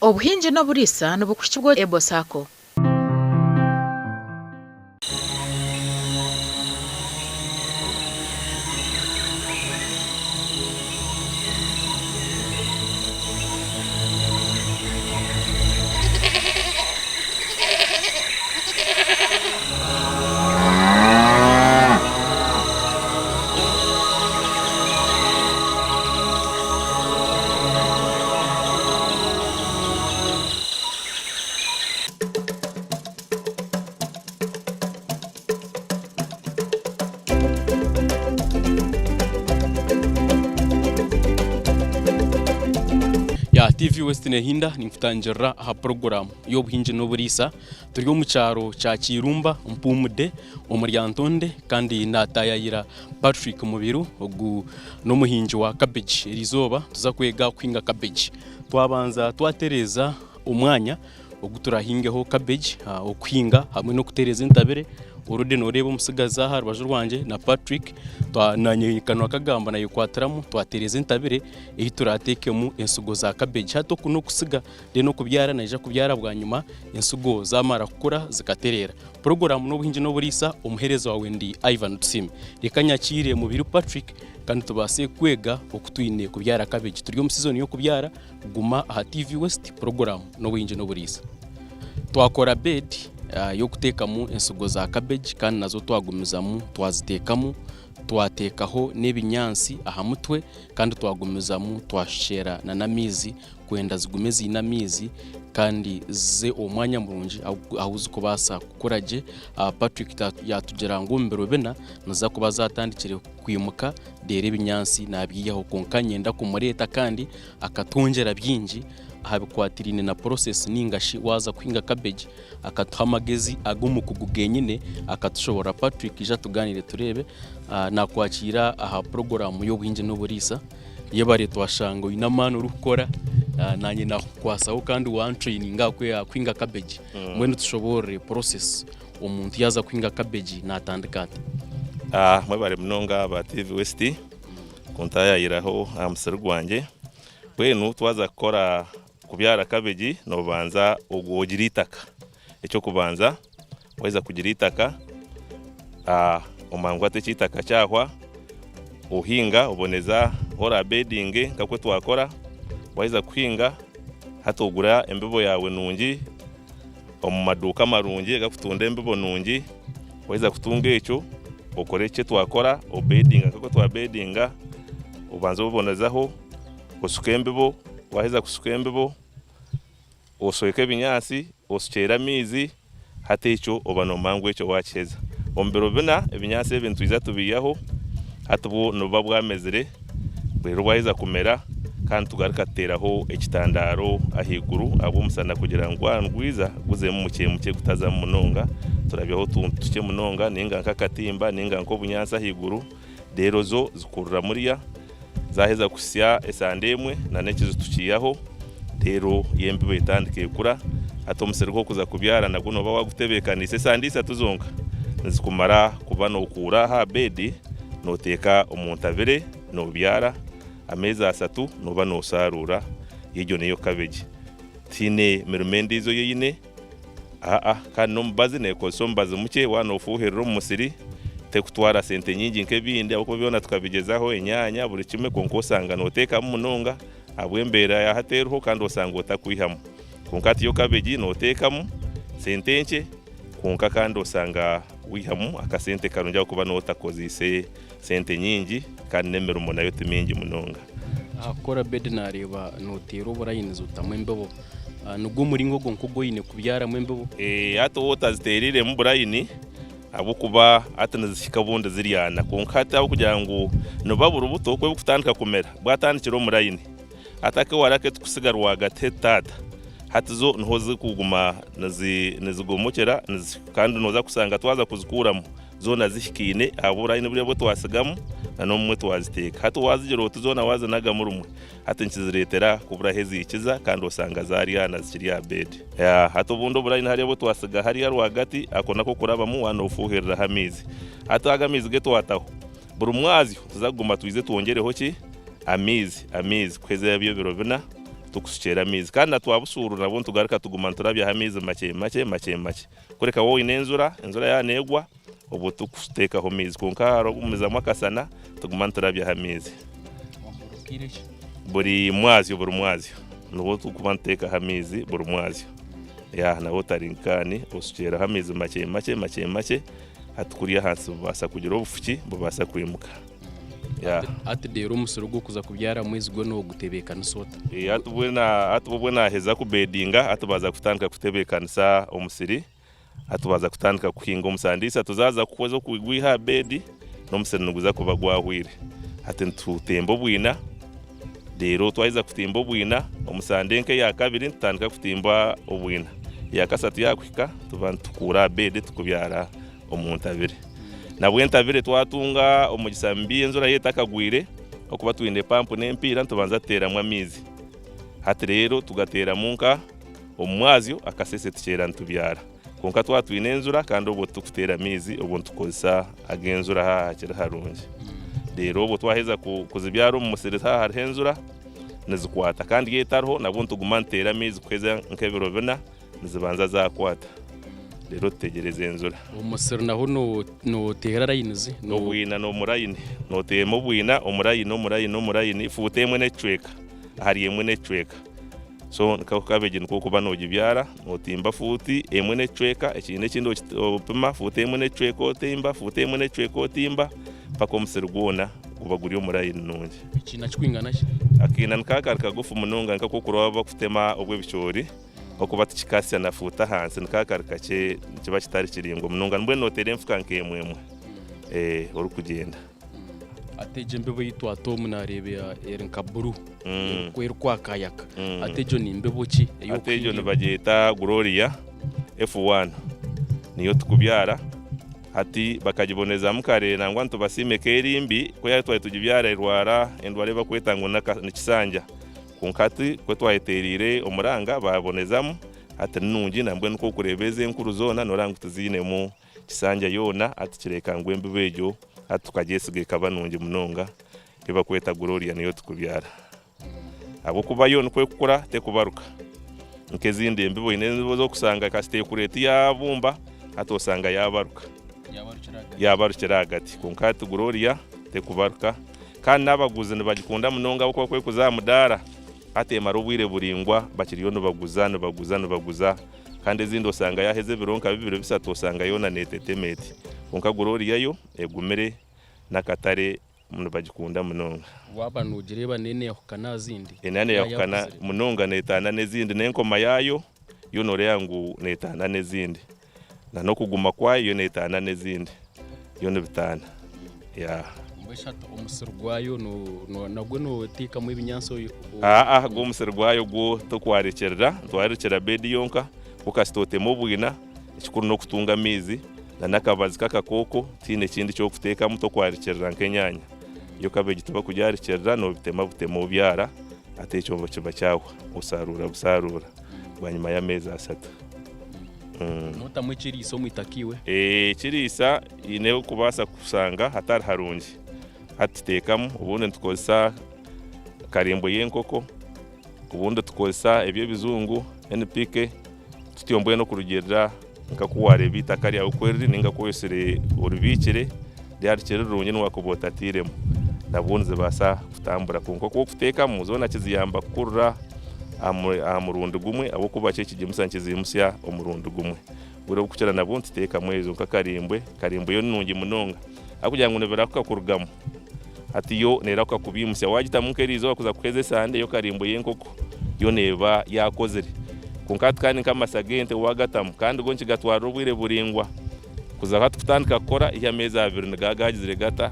Obuhingi n'oburiisa nibukuhikibwa Ebo Sacco. Ya TV West Nehinda ninkutangirira aha puroguramu y'obuhingi n'oburiisa. Turi omu kyaro kya Kirumba Mpumude omu Lyantonde kandi natayayira Patrick Mubiru ogu n'omuhingi wa cabbage. Erizooba nituza kwega kuhinga cabbage. Twabanza twatereeza omwanya ogu turahingeho cabbage, okuhinga hamwe n'okutereeza entabire. Already noreeba omutsigazi aha rubaju rwangye na Patrick nanye kanwa kagamba nayekwatiramu twatereeza entabire ei turateekemu ensigo za cabbage. Hati oku n'okusiga then okubyara naija kubyara bwanyima ensigo zamara kukura zikatereera. Puroguraamu n'obuhingi n'oburiisa, omuheereza waawe ndi Ivan Tusiime. Reka nyakiire Mubiru Patrick kandi tubaase kwega oku twine kubyara cabbage. Turi omu sizoni y'okubyara, guma aha TV West, puroguraamu n'obuhingi n'oburiisa. Twakora bed y'okuteekamu ensigo za cabbage kandi nazo twagumizamu twaziteekamu, twateekaho n'ebinyaatsi aha mutwe kandi twagumizamu twashukyera n'amaizi kwenda zigume ziine amaizi kandi zize omu mwanya murungi ahu zikubaasa kukura gye. Patrick yaatugira ngu omu biro bina niziza kuba zaatandikire kwimuka reero ebinyaatsi naabiihaho kwonka niinyenda kumureeta kandi akatwongyera bingi aha bikwatiraine na process nainga shi waaza kuhinga cabbage akatuha amagezi ag'omukugu genyine akatushoboorora. Patrick ija tugaaniire tureebe. Naakwakiira aha puroguraamu y'obuhingi n'oburiisa. Yebare twashanga oine amaani orikukora nanye nakukwasaho kandi wantraininga aha kuhinga cabbage. Mbwenu tushoboorore process omuntu yaaza kuhinga cabbage natandika ata? Mwebare munonga aba TV West kuntayayiraho aha musiri gwangye. Mbwenu twaza kukora kubyara cabbage nobanza ogira eitaka. Eky'okubanza waheza kugira eitaka, omara ngu hati eki eitaka kyahwa, ohinga oboneza ahu orabedinge nk'oku twakora, waheza kuhinga hati ogura embibo yaawe nungi omu maduuka amarungi agarikutunda embibo nungi, waheza kutunga ekyo okore eki twakora obedinga nk'oku twabedinga, obanze obonezaho oshuke embibo, waheza kushuka embibo Oshweke ebinyaatsi, oshukyere amaizi, hati ekyo oba noomanya ngu ekyo waakiheza. Omu biro bina, ebinyaatsi ebi nitwija tubiihaho, hati bwo nibuba bwamezire, reero bwaheza kumera kandi tugaruka tuteeraho ekitandaaro ahaiguru ahabw'omushana kugira ngu gwaba nigwija guzemu mukye mukye gutazamu munonga, turabyaho otuntu tukye munonga nainga nk'akatimba nainga nk'obunyaatsi ahaiguru reero zo zikurira muriya. Zaaheza kuhitsya esande emwe n'ekiju tukiihaho, reero embibo etandika ekura. Hati omusiri gw'okuza kubyara nagwo nooba waagutebeekaniise. Esande ishatu zonka nizikumara kuba nookuura aha beedi nooteeka omu ntabire noobyara, ameezi ashatu nooba noosharuura. Egyo niyo kabegi. Tihaine mirimo endiijo ei eine. Aa kandi n'omubazi neekozesa omubazi mukye waaba noofuuhirira omu musiri, terikutwara sente nyingi nk'ebindi ahabw'okuba byona tukabigyezaho enyaanya buri kimwe kwonka osanga nooteekamu munonga ahabw'embeera ya hati eriho kandi osanga otakwihamu. Kwonka hati yo kabegi nooteekamu sente nkye kwonka kandi osanga wihamu akasente karungi ahabw'okuba nooba otakozeise sente nyingi kandi n'emirimo nayo ti mingi munonga. Aha kukora bedi naareeba nooteera oburayinizi otamu embibo. Nigwo muringo gwonka ogu oine kubyaramu embibo? Hati waaba otaziteereiremu burayini ahabw'okuba hati nizihika obundi ziryana kwonka hati ahabw'okugira ngu nibuba buri buto ku burikutandika kumera bwatandikira omu rayini hati akewara aku turikutsiga rwagati hati taata hati zo niho zirikuguma nizigomokera kandi nooza kushanga twaza kuzikuuramu Zoona zihikaine ahabw'oburayini buriya obu twatsigamu na n'obumwe twaziteeka. Hati waazigira oti zoona waazinagamu rumwe, hati nikizireetera kubura ahu eziikiza kandi osanga zaaryana zikiri aha beedi. Hati obundi oburayini hariya obu twatsiga hariya rwagati, ako nako kurabamu waaba noofuuhiriraho amaizi. Hati ago amaizi agu twataho, buri mwazyo nituza kuguma twije twongyereho ki? Amaizi, amaizi kuheza ebyo ebiro bina. Tukusukyera amaizi kandi na twabushuurura nabwo nitugaruka tuguma niturabyaho amaizi makye makye makye makye. Kureka waaba oine enjura, enjura yaaba neegwa obwo tikuteekaho maizi kwonka harikugumizamu akasana tuguma niturabyaho amaizi. Buri mwazyo buri mwazyo nibwo turikuba nituteekaho amaizi buri mwazyo. Nabwo otari nkaani osukyeraho amaizi makye makye makye makye hati kuriya ahansi bubaasa kugira obufuki bubaasa kwimuka. Hati reero omusiri ogw'okuza kubyaramu ezi gwo noogutebeekanisa ota? Hati obwo naaheza kubedinga hati baaza kutandika kutebeekanisa omusiri, hati baaza kutandika kuhinga omu sande ishatu zaaza kuhweza okugwiha aha beedi n'omusiri niguza kuba gwahwire. Hati nitutemba obwina, reero twaheza kutimba obwina, omu sande nk'eya kabiri nitutandika kutimba obwina, eya kasatu yaakuhika tuba nitukuura aha beedi tukubyara omu ntabire. Nabwo entabire twatunga omugisa mubi enjura yo etakagwire, okuba twine pampu n'empiira nitubanza tuteeramu amaizi. Hati reero tugateeramu nka omu mwazyo akasese tukyera nitubyara. Kwonka twaba twine enjura kandi obwo titukuteera maizi obwo nitukozesa ag'enjura haha hakiri harungi. Reero obwo twaheza kuzibyara omu musiri haha hariho enjura nizikwata kandi yo etariho nabwo nituguma nituteera amaizi kuheza nk'ebiro bina nizibanza zaakwata reero tutegyereza enjura. Omusiri naho nooteera rayinizi? Obwina n'omurayini, nooteema obwina omurayini omurayini omurayini fuuta emwe n'ekicweka ahari emwe n'ekicweka. So nka kabegi nikwo orikuba noogibyara, nootimba fuuti emwe n'ekicweka ekindi ekindi opima fuuti emwe n'ekicweka otimba, fuuti emwe n'ekicweka otimba mpaka omusiri gwona guba guri omu rayini nungi. Ekiina kikwingana ki? Akaina nikaba kari kagufu munonga nk'oku orikureeba barikutema obw'ebicoori. Okuba tikikasya na fuuta ahansi ni kakari kakye nikiba kitari kiringwa munonga mbwenu noteera enfuka nk'emwe emwe orikugyenda. Hati egyo embibo ei twata omu nareeba eri nka buru erikwakayaka hati egyo ni mbibo ki? Hati egyo nibagyeta Gloria F1 niyo tukubyara hati bakagibonezamu kare nangwa nitubasiima eka eri mbi ku yaabaire twaba nitugibyara erwara endwara ei barikweta ngu ni kisanja. Kwonka hati ku twayeteereire omuranga baabonezamu, hati ni nungi nambwenu ku orikureeba ezi enkuru zoona nooreeba ngu tiziinemu kisanja yoona, hati kireeka ngu embibo egyo hati tukagyesiga ekaba nungi munonga ei barikweta Gloria niyo turikubyara. Ahabw'okuba yo nikwo erikukura terikubaruka nk'ezindi embibo haine embibo ezi orikusanga kasita ekura eti yaabumba hati osanga yaabaruka, yaabarukira ahagati kwonka hati Gloria terikubaruka. Kandi n'abaguzi nibagikunda munonga ahabw'okuba ku erikuza aha mudaara hati emara obwire buraingwa bakiriyo nibaguza, nibaguza, nibaguza kandi ezindi osanga yaaheza ebiro nka bibiri bisatu osanga yoona neetetema eti. Kwonka Gloria yo egumire n'akatare nibagikunda munonga. Waaba noogireeba neeyahukana aha zindi? Neeyahukana munonga neetaana n'ezindi n'enkoma yaayo yo nooreeba ngu neetaana n'ezindi. Na n'okuguma kwayo yo neetaana n'ezindi, yo nibitaana. Yeah. Mbwenu hati omusiri gwayo nagwo nooteekamu ebinyaatsi? Aa, gwo omusiri gwayo gwo tokwarekyerera, nitwarekyera beedi yonka, kwo kasita otema obwina, ekikuru n'okutunga amaizi na n'akabazi k'akakooko, tihaine ekindi eki orikuteekamu tokwarekyerera nk'enyaanya. Yo kabeegi tibakugyarekyerera, noobitema butema obyara, hati ekyo kiba kyahwa, osaaruura busaaruura bwanyima y'ameezi ashatu. Notamu ekiriisa omu itaka iwe? Ekiriisa haine okubaasa kushanga hatari harungi. Hati tuteekamu, obundi nitukozesa karimbwe y'enkoko, obundi tukozesa eby'ebijungu NPK, tutyo mbwenu okurugiirira nk'oku waareeba eitaka ryawe oku riri nainga ku oyosire oribiikire ryaba rikiri rirungi n'obu waakuba otatairemu nabwo nizibaasa kutambura kwonka oku orikuteekamu zoona kiziyamba kukurira aha murundi gumwe ahabw'okuba kyo ekigimusa nikizimutsya omurundi gumwe. Obwire oburikukira nabwo nituteekamu ezo nka karimbwe, karimbwe yo ni nungi munonga ahabw'okugira ngu nibirahuka kurugamu hati yo neerahuka kubiimutsya waagitamu nk'eriizooba kuza kuheza esande yo karimbwe y'enkoko yo neeba yaakozire. Kwonka hati kandi nk'amasa g'ente waagatamu kandi go nikigatwarira obwire buraingwa kuza hati kutandika kukora haihi ameezi abiri nigaba gaagizire gata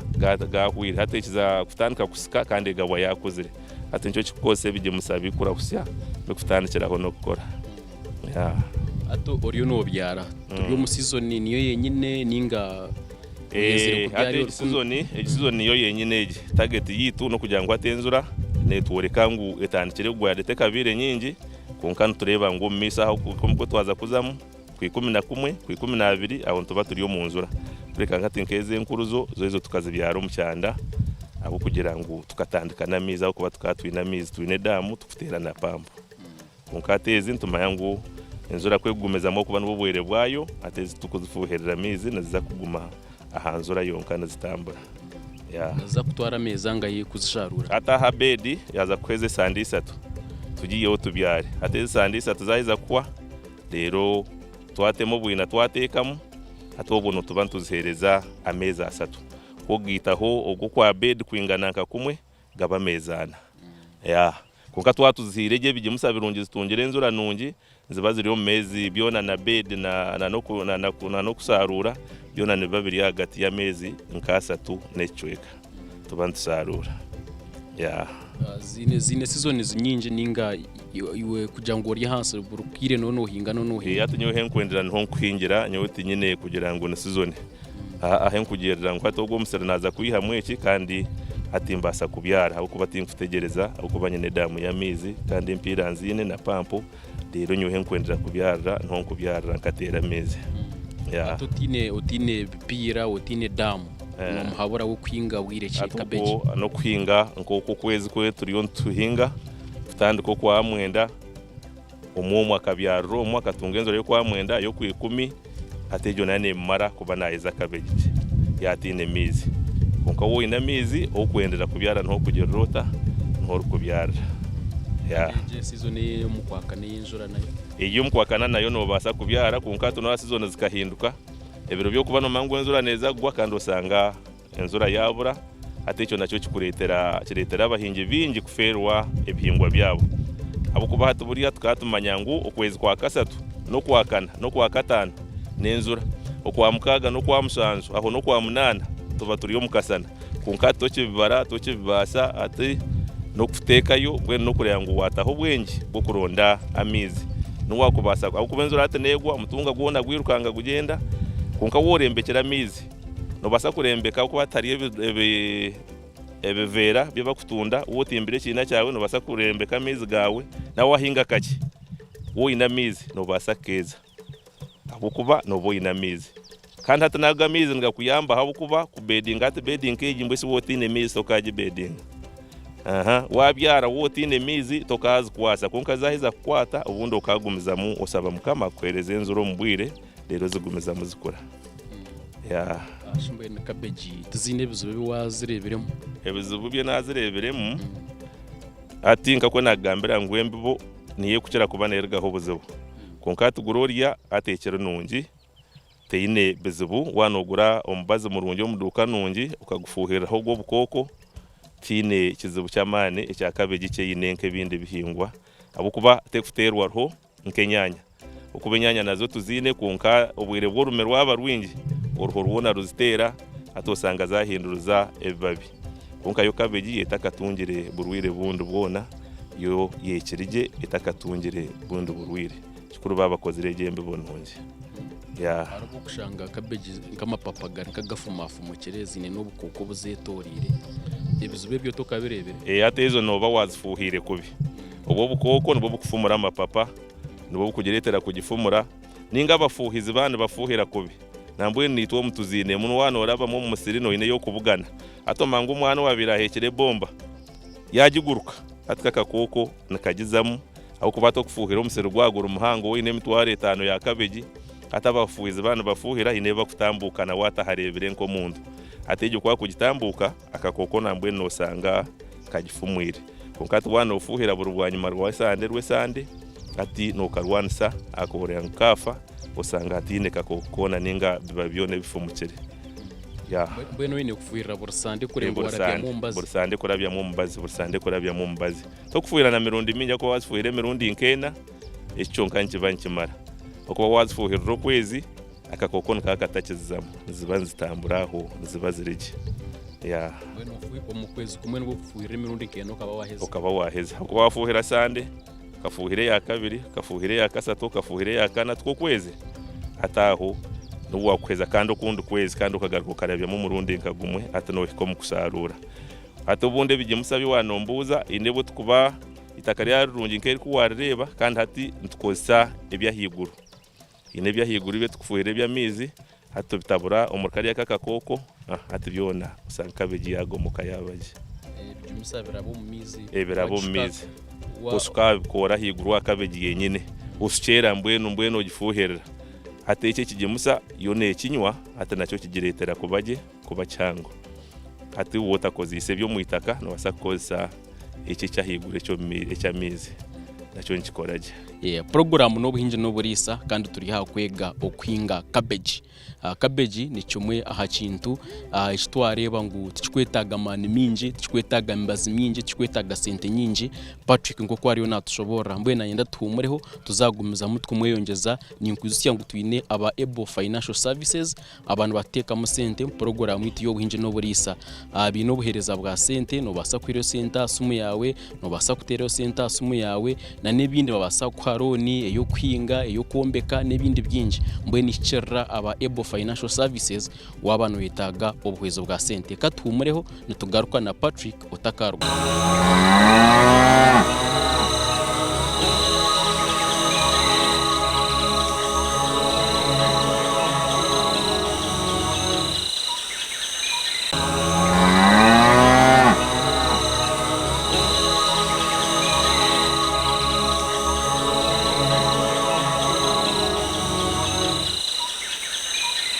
gaahwaire hati ekiza kutandika kusika kandi egabwa yaakuzire. Hati nikyo kikukozesa ebigimusa bikurahutsya bikutandikiraho n'okukora. Hati oriyo nobyara turi omu sizoni niyo yenyine ninga oyenzire kubyara Hati egi sizoni egi sizoni niyo yenyine egi. Tageti yaitu n'okugira ngu hati enjura networeka ngu etandikire kugwa yade tekabaire nyingi kwonka nitureeba ngu omu maisho aho oku twaza kuzamu Kwikumi-na-kumwe, Kwikumi-n'abiri, aho nituba turi omu njura. Kureka hati nk'ezo enkuru zo, zo ezo tukazibyara omu kyanda. Ahabw'okugira ngu tukatandika n'amaizi ahabw'okuba tukaba twine amaizi, twine edaamu tukuteera na pampu. Kwonka hati ezi nitumanya ngu enjura ku ekugumizamu okuba nibwo bwire bwayo, hati ezi titukuzifuuhirira amaizi niziza kuguma aha njura yonka nizitambura. Yeah. Niziza kutwara ameezi angahi kuzisharuura? Hati aha beedi yaaza kuhweza esande isatu tugiiyeho tubyare. Hati ezi sande isatu zaaheza kuhwa reero twatema obwina twateekamu, hati obwo nituba nituziheereza ameezi asatu. Ku ogaitaho ogwo okwa beedi kwingana nka kumwe gaba ameezi ana. Yeah. Kwonka twaba tuzihaire gye ebigimusa birungi zitungire enjura nungi, niziba ziri omu meezi byona na beedi na na n'okusaaruura byona nibiba biri ahagati y'ameezi nk'ashatu n'ekicweka tuba nitusaaruura. Yeah. Ziine ziine seasons nyingi ninga iwe kugira ngu ori ahansi buri bwire nooba noohinga nooba noohinga? Hati nyowe ahu nkwendera niho nkuhingira nyowe tinyine kugira ngu ni season. Ahu nkugirira ngu hati ogu omusiri naaza kwihamu eki kandi hati mbaasa kubyara ahabw'okuba tinkutegyereza ahabw'okuba nyine edaamu y'amaizi kandi empiira nziine na pampu reero nyowe ahu nkwendera kubyarira niho nkubyarira nkateera amaizi. Hati otaine otaine ebipiira otaine edaamu noomuhabura w'okuhinga bwire ki Hati kabeegi? okwo n'okuhinga nk'oku okwezi ku turiyo nituhinga kutandika okwa mwenda Omwe omwe akabyarira omwe akatunga enjura y'okwamwenda, ey'okwikumi, hati egyo nayo neemumara kuba naaheza kabegi gye yaaba ataine maizi. Kwonka waaba oine amaizi, ou orikwendera kubyara niho orikugirira ota? Niho orikubyarira. Yeah. Egyo sizoni ey'omukwakana ey'enjura nayo? Ey'omukwakana nayo noobaasa kubyara kwonka hati noreeba sizoni zikahinduka, ebiro by'okuba noomanya ngu enjura neeza kugwa kandi osanga enjura yaabura, hati ekyo nakyo kikureetera kireetera abahingi baingi kufeerwa ebihingwa byabo. Ahabw'okuba hati buriya tukaba tumanya ngu okwezi kwa kashatu n'okwakana n'okwakataano n'enjura, okwamukaaga n'okwamushanju aho n'okwamunaana tuba turi omu kasana. Kwonka hati tokibibara, tokibibaasa hati n'okuteekayo mbwenu n'okureeba ngu waataho obwengye bw'okuronda amaizi. N'obu waakubaasa ahabw'okuba enjura hati neegwa omutunga gwona gwirukanga gugyenda kwonka waaba orembekire amaizi, Noobaasa kurembeka ahabw'okuba hatariyo ebiveera bi barikutunda, waaba otimbire ekiina kyawe noobaasa kurembeka amaizi gaawe, naaba waahinga kakye waaba oine amaizi noobaasa kukeeza ahabw'okuba nooba oine amaizi. Kandi hati nago amaizi nigakuyamba ahabw'okuba kubedinga hati bedi nk'egi mbwenu shi waaba otaine maizi tokaagibedinga. Waabyara waaba otaine maizi tokaazikwasa kwonka zaaheza kukwata obundi okaagumizamu oshaba Mukama akuheereze enjura omu bwire reero zigumizamu zikura. Yeah. Shi mbwenu kabeegi tiziine ebizibu ebi waazireebiremu? Ebizibu ebi naazireebiremu, hati nk'oku naakugambira ngu embibo niyo erikukira kuba neerugaho obuzibu. Kwonka hati gura orya hati ekiri nungi, teine bizibu. Waaba noogura omubazi murungi omu duuka nungi okagufuuhiriraho ogw'obukooko, tihaine kizibu ky'amaani ekya kabeegi eki eine nk'ebindi bihingwa ahabw'okuba terikuteerwa ruho. nk'enyaanya. Okuba enyaanya nazo tuziine kwonka obwire bw'orume rwaba rwingi, oruho rwona ruziteera hati osanga zahinduruza ebibabi. Kwonka yo kabegi yo etakatungire burwaire bundi bwona, yo yekiri gye etakatungire bundi burwaire. Kikuru baaba bakozire gye embibo nungi. Yeah. Hariho obu okushanga kabegi nk'amapapa gari nk'agafumafumukire ziine n'obukooko obuzeetoreire. Ebizibu ebyo tokabireebire? Ee, hati ezo nooba waazifuuhiire kubi. Obwo obukooko nibwo bukufumura amapapa, nibwo bukugireetera kugifumura, nainga abafuuhizi baaba nibafuuhira kubi. Nambwenu naitwe omu tuziinemu waaba noorabamu omu musiri noine ei okubugana. Hati omanya ngu omwana owaabaire aheekire ebomba yaagiguruka, hati k'akakooko nikagizamu ahabw'okuba hati okufuuhira omusiri gwaba guri muhango waine emitwaro etaano ya kabegi, hati abafuuhizi baaba nibafuuhira haine ei bakutambuuka nawe atahareebire nk'omuntu. Hati egyo ku akugitambuuka, akakooko nambwenu noosanga kagifumwire. Kwonka hati waaba noofuuhira buri bwanyima rw'esande rw'esande, hati nookarwanisa akooreka ngu kaafa, osanga hataine kakooko koona nainga biba byona ebifumukire. Yeah. Mbwenu oine kufuuhirira buri sande kureeba Buri warabyamu sande, omubazi. buri sande kurabyamu omubazi, buri sande kurabyamu omubazi. Tokufuuhira na mirundi mingi ahakuba waazifuuhira emirundi nk'ena, eki kyonka nikiba nikimara. Okuba waazifuuhirira okwezi, Akakooko nikaba katakizizamu, niziba nizitambura aho, niziba ziri gye. Yeah. Mbwenu omu kwezi kumwe nibwo okufuuhirira emirundi nk'ena okaba waaheza. Okaba waaheza. Ahabw'okuba waafuuhira Sande, okafuuhira eya kabiri, okafuuhira eya kasatu, okafuuhira eya kana, tikwo okwezi? Hati aho nobu waakuheza kandi okundi kwezi kandi okagaruka okarabyamu omurundi nka gumwe, hati noohika omu kushaaruura. Hati obundi ebigimusa bi wanombuuza, haine obu turikuba eitaka ryaba rirungi nk'eri ku waarireeba kandi hati nitukozesa eby'ahaiguru. Haine eby'ahaiguru ebi turikufuuhira eby'amaizi Hati tubitabura omuri kariya k'akakooko, hati byona osanga kabeegi yaagomoka yaaba gye. Ebijumisa biraba omu maizi. Ebiraba omu maizi. Oshuka aha bikoora ahaiguru aha kabeegi yenyine, oshukyera mbwenu mbwenu ogifuuhirira. Hati ekyo ekigimusa yo neekinywa hati nakyo kigireetera kuba gye, kuba kihango. Hati waaba otakozeise eby'omu itaka noobaasa kukozesa ekyo eky'ahaiguru eky'amaizi nakyo nikikora gye. Puroguraamu n'obuhingi n'oburiisa kandi turi aha kwega okuhinga cabbage. Cabbage ni kimwe aha kintu eki twareeba ngu tikikwetaaga maani maingi, tikikwetaaga mibazi mingi, tikikwetaaga sente nyingi. Patrick nk'oku ariyo naatushoboorora. Mbwenu nayenda tuhuumureho tuzagumizamu tukumweyongyeza. Ninkwijutsya ngu twine aba Able Financial Services Aba nibateekamu sente omu puroguraamu yaitu y'obuhingi n'oburiisa. Baine obuheereza bwa sente, noobaasa kwihayo sente aha simu yaawe, noobaasa kuteerayo sente aha simu yaawe n'ebindi nibabaasa kukuha looni ey'okuhinga, ey'okwombeka n'ebindi bingi. Mbwenu hikirira aba Able Financial Services waaba nooyetaaga obuhwezi bwa sente. Ka tuhuumureho nitugaruka na Patrick otakaruga.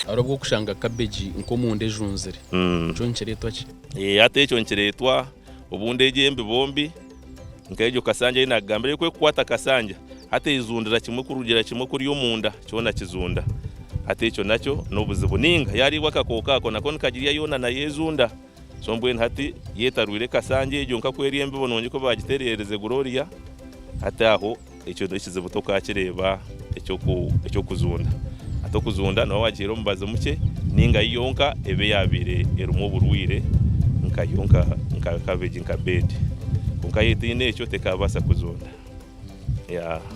Hariho obu orikushanga kabeegi nk'omunda ejunzire. Ekyo nikireetwa ki? Hati ekyo nikireetwa obundi egyo embibo mbi nk'egyo kasanja ei naakugambira ei erikukwata kasanja hati ezundira kimwe kurugira kimwe kuriya omunda kyona kizunda. Hati ekyo nakyo n'obuzibu nainga yaariibwa akakooko ako nako nikagirya yoona nayo ezunda. So mbwenu hati yeetarwire kasanja egyo nk'oku eri embibo nungi ku baagitereerize Gloria hati aho Ekyo n'ekizibu tokaakireeba eky'okuzunda. Hati okuzunda nooba waagihaire omubazi mukye nainga yo yonka ebe yaabaire erimu oburwaire nka yo nka kabegi nka beedi. Kwonka yo etaine ekyo tekaabaasa kuzunda.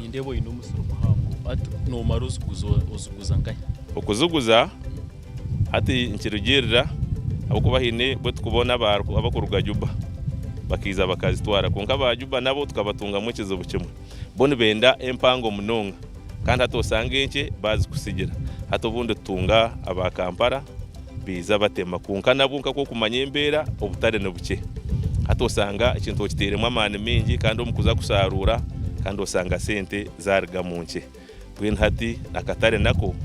Nindeeba oine omusiri muhango hati noomara oziguza oziguza nkahi? Okuziguza hati nikirugiirira ahabw'okuba haine obu turikubona abarikuruga Juba bakaija bakazitwara kwonka aba Juba nabo tukabatungamu ekizibu kimwe. Bo nibenda empango munonga kandi hati osanga enkye baazikutsigira. Hati obundi tutunga aba Kampala baija batema kwonka nabwo nk'oku orikumanya embeera obutare nibukye. Hati osanga ekintu okitairemu amaani maingi kandi omu kuza kusharuura kandi osanga sente zaarugamu nkye. Mbwenu hati akatare nako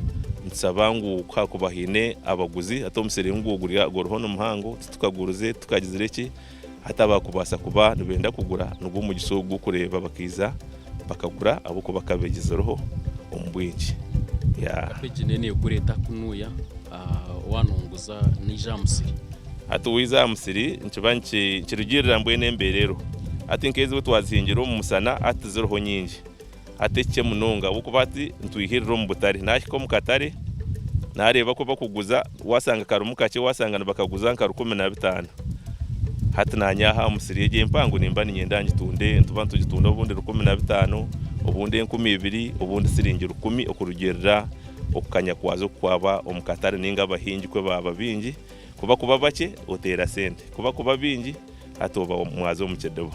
nitusaba ngu ku haakuba haine abaguzi hati omusiri ngu guriho ni muhango titukagurize titukagizire ki. Hati abakubaasa kuba nibenda kugura nigwo omugisha ogu gw'okureeba bakaija bakagura ahabw'okuba kabeegi ziriho omu bwingi. Kabeegi neyo negura eta kunuya waaba nonguza neija aha musiri? Hati waija aha musiri nikiba nikirugiirira mbwenu embeera eriho. Hati nk'ezi obu twazihingire omu musana hati tiziriho nyingi. Hati ekikye munonga ahabw'okuba hati nitwihirira omu butare. Naahika omu katare naareeba oku bakuguza, waashanga karimu kakye waashanga nibakaguza nka 15. Hati naanye aha aha musiri egyo empango nimba niinyenda ngitunde, nituba nitugitunda obundi 15, obundi 2000, obundi siringi rukumi okurugiirira okukanya kwazo oku kwaba omu katare nainga abahingi ku baaba baingi. Ku bakuba bakye oteera sente, ku bakuba baingi hati oba mwaza omu kidiba.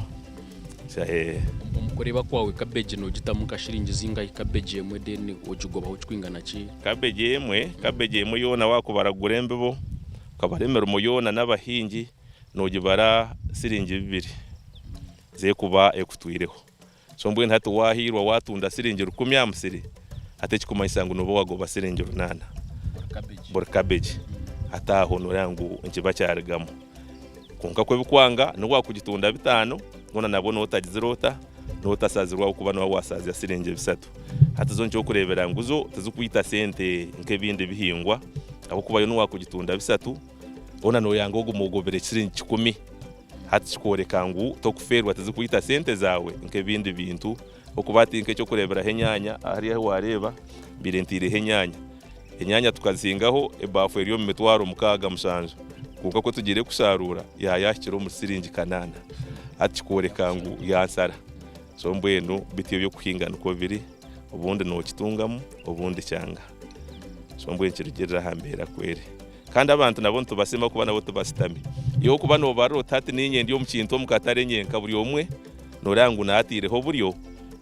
Omu kureeba kwawe cabbage nogitamu nka shiringi zingahi cabbage emwe then ogigobaho kikwingana ki? Cabbage emwe, cabbage emwe yoona wakubara kugura embibo, okabara emirimo yoona n'abahingi nogibara siringi bibiri zekuba ekutwireho. So mbwenu hati wahiirwa watunda siringi rukumi aha musiri, hati ekikumanyisa ngu noba wagoba siringi runaana buri cabbage. Hati aho noreeba ngu nikiba kyarigamu. Kwonka ku ebikwanga nobu wakugitunda bitaano, hoona nabwo noba otagizire ota, noba otasazirwe ahabw'okuba noba wasazya siringi bisatu. Hati zo nikyokureebera ngu zo tizikwita sente nk'ebindi bihingwa ahabw'okuba yo nobu wakugitunda bisatu, hoona noyanga ogume ogobere siringi kikumi. Hati kikworeka ngu tokufeerwa tizikwita sente zaawe nk'ebindi bintu. Okuba hati nk'eky'okureeberaho enyaanya, hariya ahu waareeba mbaire ntaireho enyaanya. Enyaanya tukazihingaho ebaafu eri omu mitwaro mukaaga mushanju kwonka ku tugiire kusharuura yaayahikire omu siringi kanaana. Hati kikworeka ngu yansara. So mbwenu bityo eby'okuhinga nikwo biri, obundi nookitungamu obundi kyanga. So mbwenu nikirugiirira aha mbeera ku eri. Kandi abantu nabo nitubasiima kuba nabo tubashutami. Iwe okuba noobarira oti hati niinye ndi omu kintu omu katare nyenka buri omwe nooreeba ngu naataireho oburyo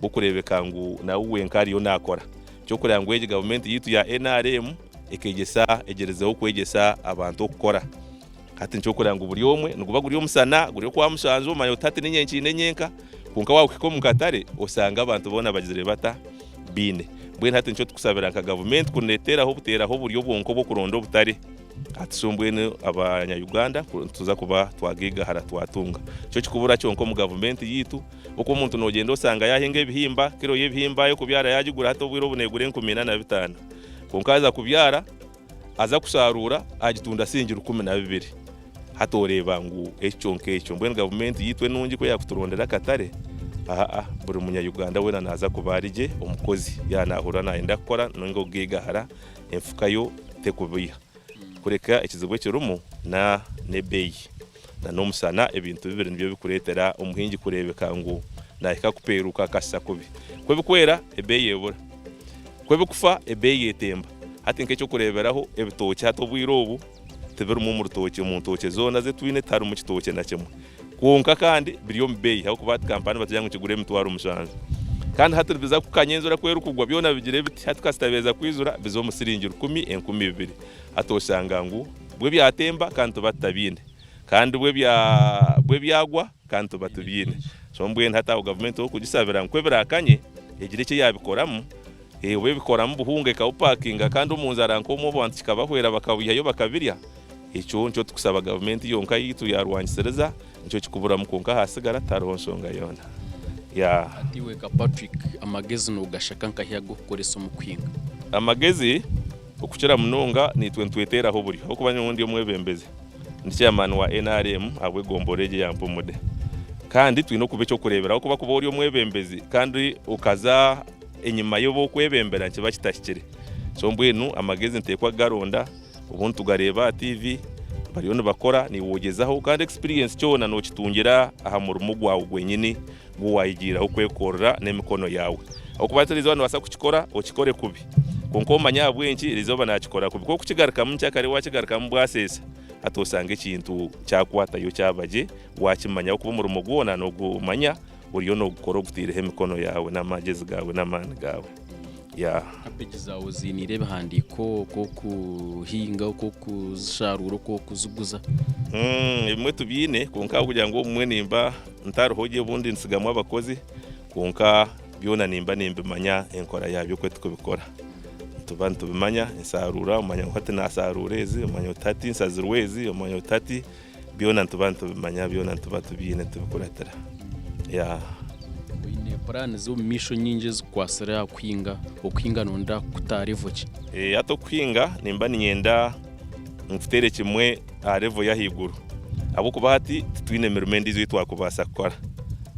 bw'okureebeka ngu nawe wenka ariyo naakora. Ky'okureeba ngu egi gavumenti yaitu ya nrm. ekegyesa egyerizeho kwegyesa abantu okukora. Hati nikyo orikureeba ngu buri omwe niguba guri omusana guri okwa mushanju omanya oti hati niinye nkiine nyenka kwonka waahika omu katare osanga abantu boona bagizire bata? Baine. Mbwenu hati nikyo turikusabira nka gavumenti kuneteeraho obuteeraho oburyo bwonka obw'okuronda obutare. Hati sho mbwenu abanya Uganda nituza kuba twagaigahara twatunga. Nikyo kikubura kyonka omu gavumenti yaitu oku omuntu nogyenda osanga yahinga ebihimba, kiro y'ebihimba y'okubyara yagigura hati obwire obu negura 4500 kwonka yaaza kubyara aza kusharuura agitunda siringi 12,000. Hati oreeba ngu eki kyonka ekyo mbwenu gavumenti yaitu enungi ku yakuturondera akatare aa buri munya Uganda weena naaza kuba ari gye omukozi yaaba naahurira naayenda kukora ninga okugaigahara enfuka yo tekubeiha. Kureka ekizibu ekirimu na n'ebeeyi na n'omushana ebintu bibiri nibyo birikureetera omuhingi kureebeka ngu naahika kupeeruuka akashusha kubi. Ku ebikwera ebeeyi ebura, ku ebikufa ebeeyi etemba. Hati nk'eky'okureeberaho ebitookye hati obwire obu tibirimu omu rutookye, omu ntookye zoona ezi twine tiharimu kitookye na kimwe. Kwonka kandi biri omu beeyi ahabw'okuba hati kampani nibatugira ngu nikigura 7,000. Kandi hati nibiza kukanya enjura ku erikugwa byona bigira biti hati kasita beeza kwizura biza omu siringi rukumi 2000. Hati oshanga ngu bwo byatemba kandi tuba tutabiine kandi bwo bwo byagwa kandi tuba tubiine. So mbwenu hati aho gavumenti ow'okugisabira ngu ku ebirakanye egire eki yaabikoramu, oba ebikoramu buhunga ekabupakinga kandi omu nzara nk'omwo abantu kikabahwera bakabiihayo bakabirya. Ekyo nikyo tukusaba gavumenti yonka yaitu yarwangisiriza nikyo kikuburamu kwonka ahasigara tihariho nshonga yoona. Yeah. Hati iwe nka Patrick amagezi nogashaka nkahi ag'okukoresa omu kuhinga? Amagezi okukira munonga naitwe nitweteraho oburyo ahabw'okuba nyowe ndi omwebembezi ndi chairman wa nrm ahabw'egomborora egi eya Mpumude kandi twine okuba eky'okureeberaho ahabw'okuba kuba ori omwebembezi kandi okaza enyima y'obu orikwebembera nikiba kitahikire so mbwenu amagezi niteekwa kugaronda. Obundi tugareeba aha tiivi bariyo nibakora naiwe ogyezaho kandi experience kyona nokitungira aha murimo gwawe gwenyini ogu wayegiireho kwekorera n'emikono yaawe. Ahabw'okuba hati erizooba nobaasa kukikora okikore kubi kwonka omanye ahabw'enki erizooba nakikora kubi. Ku orikukigarukamu nkyakare wakigarukamu bwaseesa hati osanga ekintu kyakwatayo kyaba gye wakimanya ahabw'okuba omurimo gwona nogumanya oriyo nogukora ogutaireho emikono yaawe n'amagyezi gaawe n'amaani gaawe. Yeah. Kabeegi zaawe ziiniire ebihandiiko okw'okuhinga, okw'okuzisharuura, okw'okuziguza? Ebimwe tubiine kwonka ahabw'okugira ngu obumwe nimba ntariho gye obundi ntsigamu abakozi kwonka byona nimba nimbimanya enkora yaabyo oku turikubikora. Nituba nitubimanya ensharuura omanya ngu hati naasharuura ezi, omanya oti hati nshazirwe ezi, omanya oti hati Byona nituba nitubimanya, byona nituba tubiine nitubikuratira. Yeah. Oine puraani z'omu maisho nyingi ezikukwatsire aha kuhinga? Okuhinga nooyenda kuta aha revo ki? Eh, hati okuhinga nimba niinyenda nkuteere kimwe aha revo y'ahaiguru ahabw'okuba hati titwine mirimo endiijo ei twakubaasa kukora.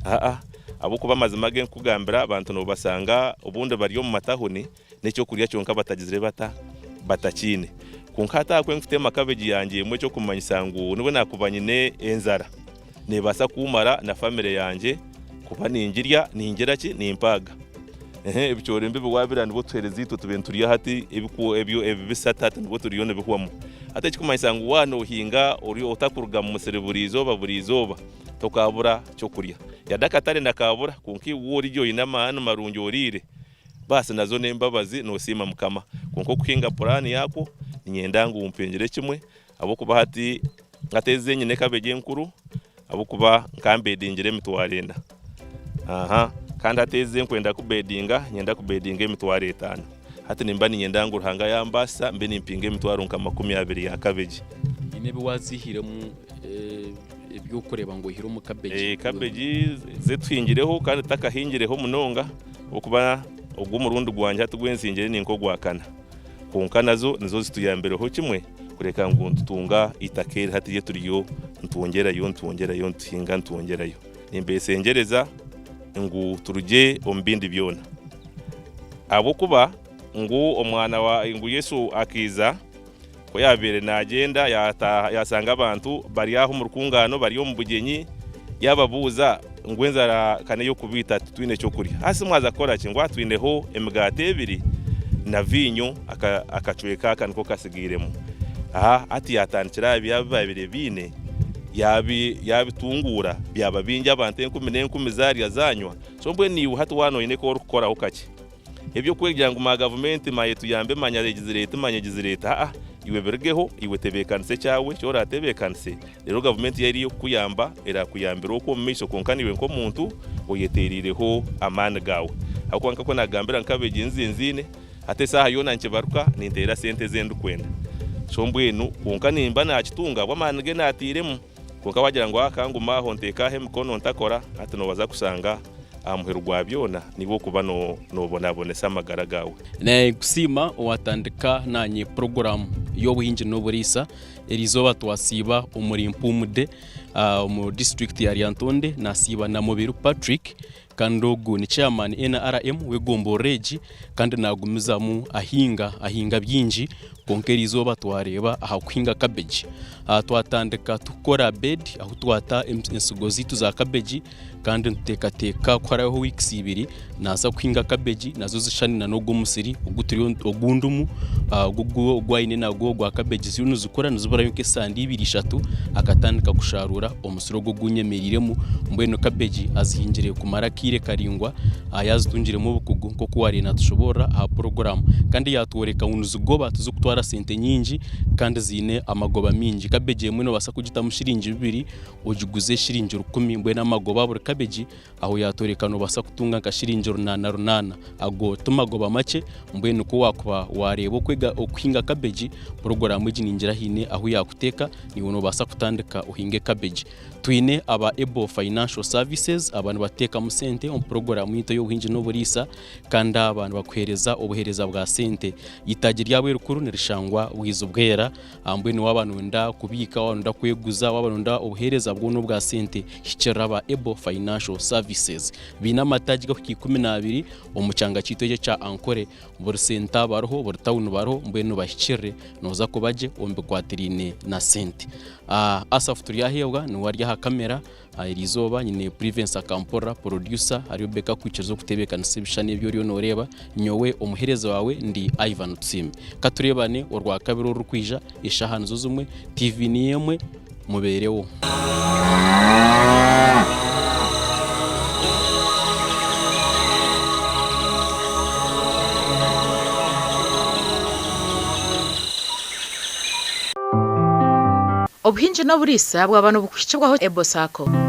Aa, ahabw'okuba amazima agu nkukugambira abantu noobasanga obundi bari omu matahuni n'eky'okurya kyonka batagizire bata? Batakiine. Kwonka hati ahabw'okuba nkutema kabegi yangye emwe eky'okumanyisa ngu n'obu naakuba nyine enjara, neebaasa kuumara na famire yangye kuba ningirya, ningira ki? Nimpaaga. Ehe, ebicoori mbibi waabirya nibwo tuheereza itwe tube niturya hati ebiku ebyo ebibisi hati hati nibwo turiyo nibihwamu. Hati ekikumanyisa ngu waaba noohinga ori otakuruga mu musiri buriizooba buriizooba, tokaabura ky'okurya. Yade akatare nakaabura kwonka iwe origye oine amaani marungi oriire. Baasi nazo n'embabazi noosiima Mukama. Kwonka okuhinga puraani yaakwo, niinyenda ngu mpingire kimwe ahabw'okuba hati hati ezi zenyine ekabeegi enkuru ahabw'okuba nkambedingire emitwaro ena. Aha kandi hati ezi enkwenda kubedinga, niinyenda kubedinga 50,000. Hati nimba niinyenda ngu Ruhanga yambaasisa mbe nimpinga emitwaro nka 20 ya kabeegi. Haine ebi waaziihiremu eby'okureeba ngu oihire omu kabeegi? Kabeegi zetuhingireho kandi tutakahingireho munonga ahabw'okuba ogu omurundi gwangye hati ogu nsingire ni nk'ogwakana. Kwonka nazo nizo zituyambireho kimwe kureka ngu nitutunga eitaka eri hati ryeturiyo nitwongyerayo nitwongyerayo nituhinga nitwongyerayo. Nimbesengyereza ngu turugye omu bindi byona ahabw'okuba ngu omwana wa ngu Yesu akaiza Ku yaabaire naagyenda, yaataaha yaashanga abantu bari aho omu rukungaano bari omu bugyenyi, yaababuuza ngu enjara ka n'ey'okubaita titwine ky'okurya. Hasi mwaza kukora ki? Ngu aha twineho emigaati ebiri na viinyo akacweka aka niko katsigairemu. Aha hati yaatandikira aha bi baabaire baine, yaabitunguura byaba bingi abantu enkumi n'enkumi zaarya zaanywa. So mbwenu iwe hati waaba noine eki orikukoraho kakye. Eby'okwegira ngu ma gavumenti ma etuyambe manya egizire eti manya egizire eti aa iwe birugeho iwe tebeekanisa ekyawe eki oraatebeekanise reero gavumenti yaaba eri ey'okukuyamba eraakuyambira okwo omu maisho kwonka naiwe nk'omuntu oyeteereireho amaani gaawe ahabw'okuba nk'oku naagambira nk'abeegi nzinziine hati esaaha yoona nikibaruka ninteera sente ezi ndikwenda so mbwenu kwonka nimba naakitunga ahabw'amaani ge naatairemu. Kwonka waagira ngu ka ngume aho nteeke aho emikono ntakora, hati noobaasa kushanga aha muheru gwa byona niiwe orikuba noobonabonesa amagara gaawe. Ninkusiima owatandika naanye puroguraamu y'obuhingi n'oburiisa. Eriizooba twasiiba omuri Mpumude omu disiturikiti ya Lyantonde, nasiiba na Mubiru Patrick Kandi ogu ni chairman NRM w'egomborora egi kandi nagumizamu ahinga, ahinga bingi kwonka eriizooba twareeba aha kuhinga cabbage. Twatandika tukukora bed ahu twata ensigo zaitu za cabbage kandi nituteekateeka ku harabeho weeks ibiri naaza kuhinga cabbage nazo zishushane na n'ogu omusiri ogu ndimu ogu aine nagwo ogwa cabbage ziriyo nizikura niziburayo nk'esande ibiri ishatu akatandika kusharuura omusiri ogu ogu nyemereiremu. Mbwenu cabbage azihingire kumara akaire karaingwa yaazitungiremu obukugu nk'oku waabaire naatushoboorora aha puroguraamu. Kandi yaatworeka ngu nizigoba tizikutwara sente nyingi kandi ziine amagoba maingi. Cabbage emwe noobaasa kugitamu shiringi bibiri ogiguze shiringi rukumi mbwenu amagoba buri cabbage Aho yaatworeka noobaasa kutunga nka shiringi runaana runaana. Ago ti magoba makye, mbwenu ku waakuba waareeba okwega okuhinga kabeegi, puroguraamu egi ningira haine ahu yaakuteeka, naiwe noobaasa kutandika ohinge kabeegi. Twine aba Able Financial Services, aba nibateekamu sente omu puroguraamu yaitu ey'obuhingi n'oburiisa kandi aba nibakuheereza obuheereza bwa sente. Eitaagi ryabo erikuru nirishangwa Bwizibwera. Mbwenu waaba nooyenda kubiika, waaba nooyenda kweguza, waaba nooyenda obuheereza bwona obwa sente, hikirira aba Able Financial Services. Baine amataagi gakuhika 12 omu kyanga kyaitu eki ekya Ankole. Buri senta bariho, buri tawuni bariho, mbwenu bahikirire nooza kuba gye omu bikwatiraine na sente. Asaph Turyaheebwa niwe ari aha kamera. Eriizooba nyine Privence Akamporera, producer, hariyo Baker kwikiriza okutebeekanisa ebishushani ebi oriyo nooreeba. Nyowe omuheereza waawe ndi Ivan Tusiime. Ka tureebane Orwakabiri orurikwija, eshaaha nizo zimwe, TV niyo emwe, mubeerewo. Obuhingi n'oburiisa bwaba nibukuhikibwaho Ebo Sacco.